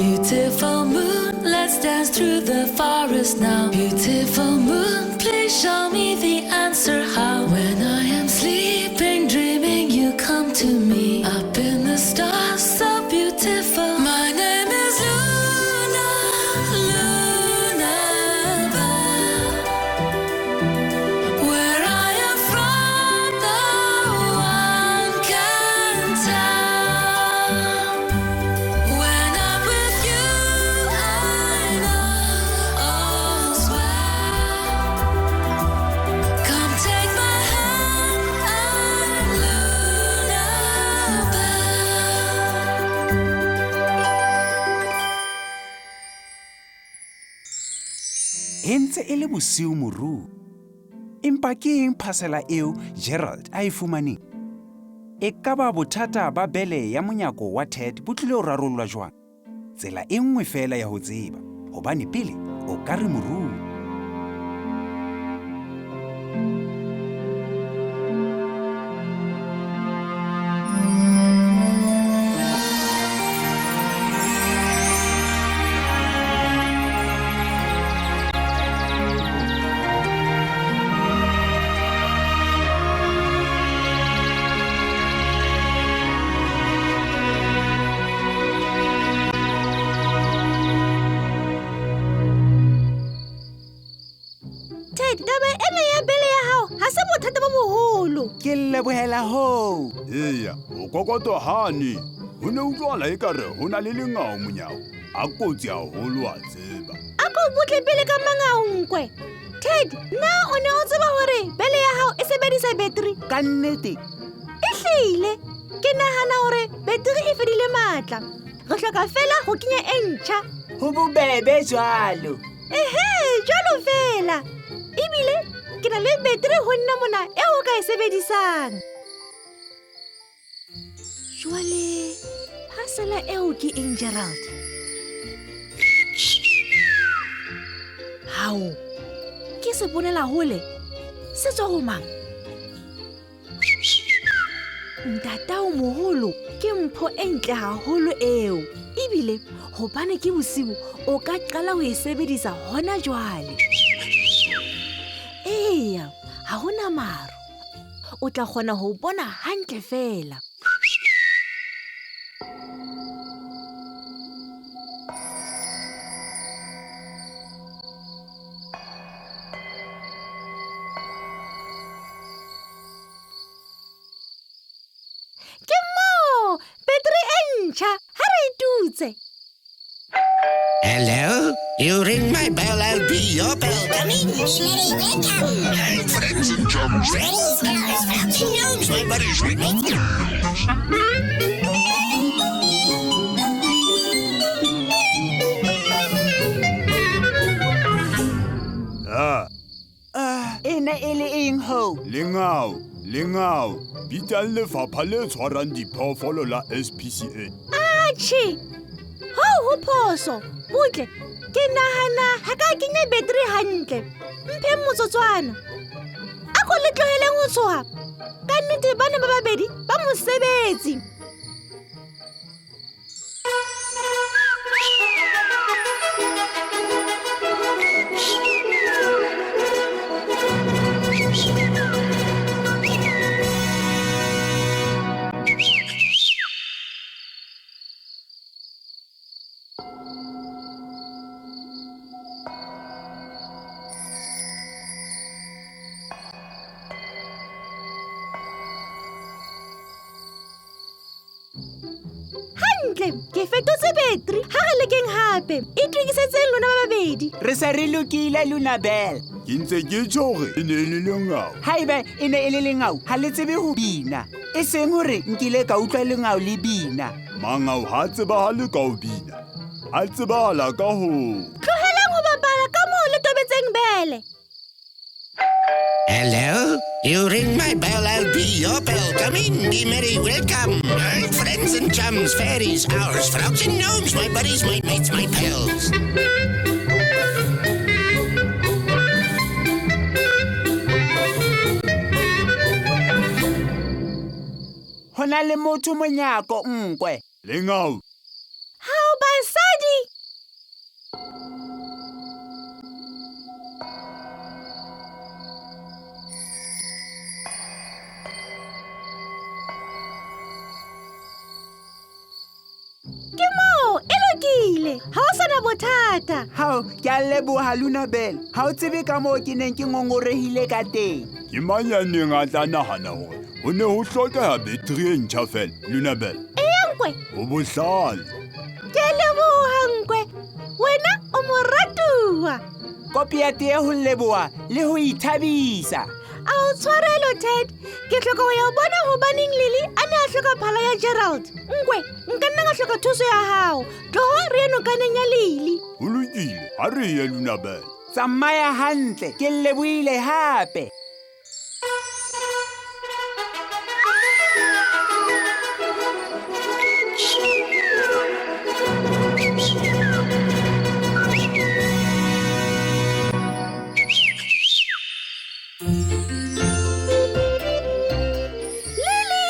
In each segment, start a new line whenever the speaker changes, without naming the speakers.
Beautiful moon, let's dance through the forest now. Beautiful moon, please show me the answer how. When I am sleeping, dreaming, you come to me. Up in the stars, so beautiful. My name is Luna, Luna Bell. Where I am from, no one can tell. When I'm with you, I know all's well. Come take my hand, I'm Luna Bell.
E ntse e le bosiu morung. Empa ke eng phasela eo Gerald a e fumaneng? E ka ba bothata ba bele ya monyako wa Ted bo tlile ho rarollwa jwang? Tsela e nngwe feela ya ho tseba, hobane pele o ka re morung.
Ted, taba ena ya bele ya hao ha se bothata bo boholo.
Ke lebohela hoo.
Eya, o kokotwa hane. Ho ne utlwahala ekare ho na le lengao monyako. A kotsi haholo a tseba.
A ko butle pele ka mangao nkwe. Ted, na o ne o tseba hore bele ya hao e sebedisa battery?
Ka nnete.
Ehlile, ke nahana hore battery e fedile matla. Re hloka feela ho kenya e ntjha.
Ho bobebe jwalo.
Ehe, jwalo feela. Ebile ke na le battery ho nna mona eo o ka e sebedisang. Jwale, phasela eo ke eng, Gerald? Hao, ke se bonela hole. Se tswa ho mang? Ntatao moholo ke mpho e ntle haholo eo. Ebile hobane ke bosiu o ka qala ho e sebedisa hona jwale. Eya, ha hona maru. O tla kgona ho bona hantle feela. Ke moo battery e ntjha ha re e tutse.
Hello? You ring my bell, I'll be your bell. Come in, be merry, welcome.
Hey, friends and chums.
Fairies, flowers, frogs and gnomes, my buddies, my mates.
Ah,
E ne e le eng hoo?
lengao, lengao. Bitsang lefapha le tshwarang diphoofolo la SPCA.
Atjhe, hoo ho phoso. Butle, ke nahana ha ka kenya battery hantle. Mpheng motsotswana. A ko le tloheleng ho tshoha. Ka nnete bana ba babedi ba mosebetsi. Hantle, ke fetotse battery. Ha re lekeng hape. Itokisetseng lona ba babedi.
Re se re lokile Luna Bell.
Ke ntse ke tjho hore e ne e le lengao.
Haeba e ne e le lengau, ha le tsebe ho bina. E seng hore nkile ka utlwa lengau le bina.
Mangau ha tsebahale ka ho bina. A tsebahala ka ho
Tlohelang ho bapala ka moo le tobetseng bele.
Hello? You ring my bell, I'll be your bell. Come in, be merry, welcome. Hey, friends and chums, fairies, ours, frogs and gnomes, my buddies, my mates, my pals.
Ho na le motho monyako nkwe.
lengao.
Hao basadi. bothata.
Hao, ke a leboha Lunabel. Ha o tsebe ka moo ke neng ke ngongorehile ka teng.
Ke mang ya neng a tla nahana hore ho ne ho hlokeha betri e ntjha feela, Lunabel?
Eya Nkwe.
O bohlale.
Ke a leboha Nkwe. Wena o moratuwa.
Kopi ya tee ho leboha le ho ithabisa.
A o tshwarelo Ted. Ke hloka ho ya bona hobaneng Lily a ne a hloka phala ya Gerald. Nkwe, nka nna ka hloka thuso ya hao. Tloho re ye nokaneng ya Lily.
Ho lokile, ha re ye Lunabel.
Tsamaya hantle, ke lebohile hape.
Lily,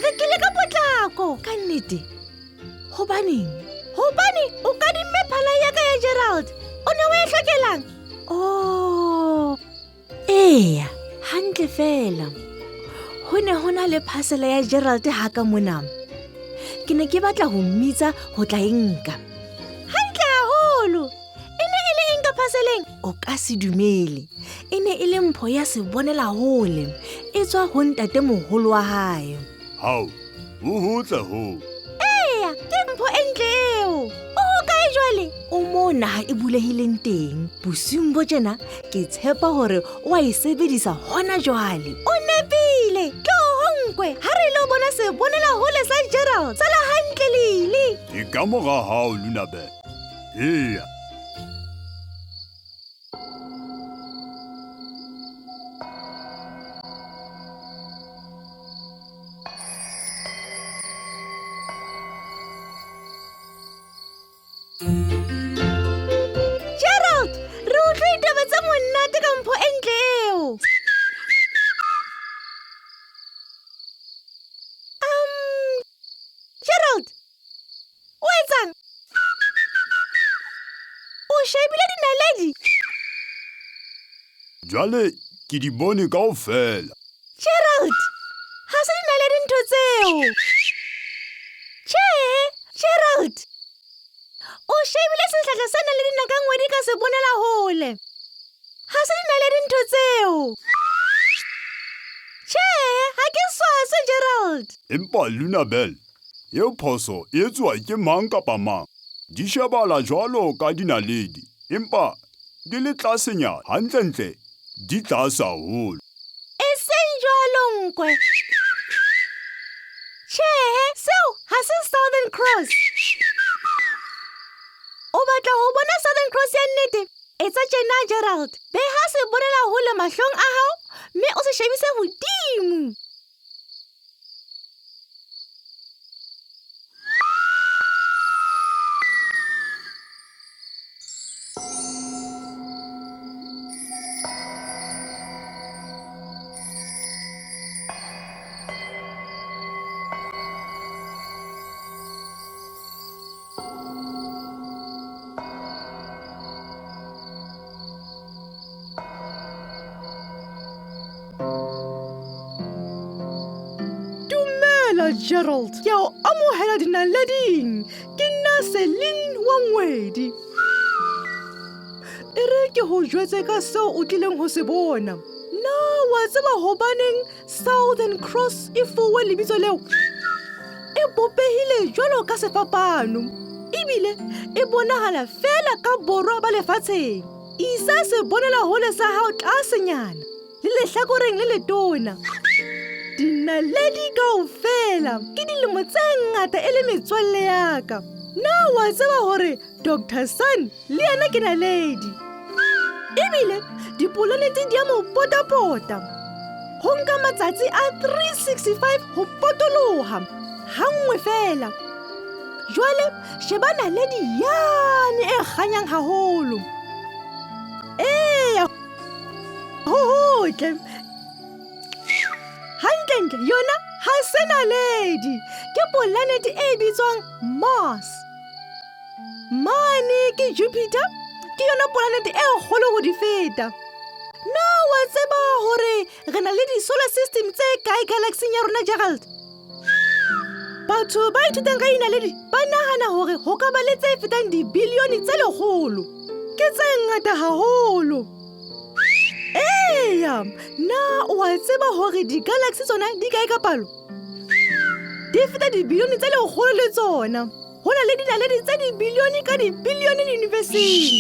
re tlile ka potlako.
Ka nnete? Hobaneng?
Hobane o kadimme phala ya ka ya Gerald. O ne o e hlokelang?
Oh, eya, hantle feela. Ho ne ho na le phasela ya Gerald ha ka mona. Ke ne ke batla ho mmitsa ho tla e nka.
Hantle haholo. E ne e le eng ka phaseleng?
O ka se dumele. E ne e le mpho ya sebonelahole e tswa ho ntatemoholo wa hae.
Hao, ho hotle hoo.
Eya, ke mpho e ntle eo. O hokae jwale?
O moo naha e bulehileng teng. Bosiung bo tjena ke tshepa hore o a e sebedisa hona jwale.
O nepile. Tloho Nkwe, ha re ilo bona sebonelahole sa Gerald. Sala hantle Lily.
Ke ka mora hao Lunabel. Eya.
Gerald, re utlwe ditaba tse monate ka mpho e ntle eo. Gerald, o etsang? O shebile dinaledi?
Jwale ke di bone kaofela.
Gerald, ha se dinaledi ntho tseo. Tjhe, Gerald, o shebile sehlahla se nang le dinaka ngwedi ka se bonela hole. Ha se dinaledi ntho tseo. Tjhe, ha ke swaswe, Gerald.
Empa Lunabel, eo phoso e etsuwa ke mang kapa mang. Di shebala jwalo ka dinaledi, empa di le tlasenyana. Hantlentle, di tlase haholo.
E seng jwalo, Nkwe. Tjhe, seo ha se Southern Cross. O batla ho bona Southern Cross ya nnete? Etsa tjena, Gerald. Beha sebonelahole mahlong a hao mme o se shebise hodimo.
Dumela Gerald, ke a o amohela dinaleding. Ke nna Celine wa ngwedi. E re ke ho jwetse ka seo o tlileng ho se bona. Na wa tseba hobaneng Southern Cross e fuwe lebitso leo? E bopehile jwalo ka sefapano, ebile e bonahala feela ka borwa ba lefatsheng. Isa sebonelahole sa hao tlasenyana le lehlakoreng le letona. Dinaledi kaofela ke dilemo tse ngata e le metswalle ya ka. Na wa tseba hore Dr. Sun le yena ke naledi? Ebile dipolanete di a mo potapota. Ho nka matsatsi a 365 ho potoloha hanngwe feela. Jwale sheba naledi yane e kganyang haholo. Eya, ho hotle. Hantlentle yona ha se naledi, ke polanete e bitswang Mars. Mane ke Jupiter, ke yona polanete e kgolo ho di feta. Na wa tseba hore re na le di-solar system tse kae galaxy-ing ya rona, Gerald? Batho ba ithutang ka dinaledi ba nahana hore ho ka ba le tse fetang dibilione tse lekgolo. Ke tse ngata haholo. Eya, na o a tseba hore di-galaxy tsona di kae ka palo? Di feta dibilione tse lekgolo le tsona. Ho na le dinaledi tse dibilione ka dibilione yunivesing.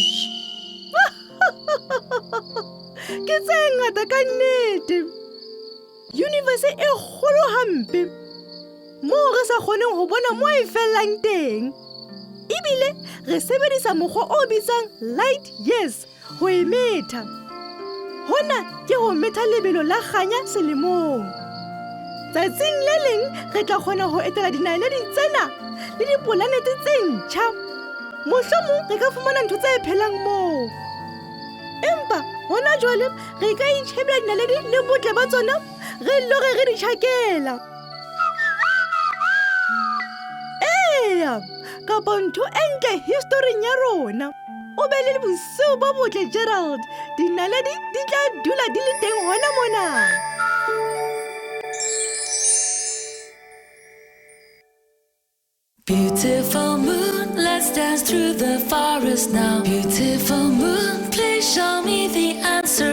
Ke tse ngata ka nnete. Universe e kgolo hampe moo re sa kgoneng ho bona mo e fellang teng. Ebile re sebedisa mokgwa o bitswang light years ho e metha. Hona ke ho metha lebelo la kganya selemong. Tsatsing le leng re tla kgona ho etela dinaledi tsena le dipolanete tse ntjha. Mohlomong re ka fumana ntho tse phelang moo. Empa hona jwale re ka itjhebela dinaledi le botle ba tsona re lore re di tjhakela. Eya, kapa ntho e ntle historing ya rona. O be le bosiu bo botle Gerald. Dinaledi di tla dula di le teng hona mona.
Beautiful moon, let's dance through the forest now. Beautiful moon, please show me the answer.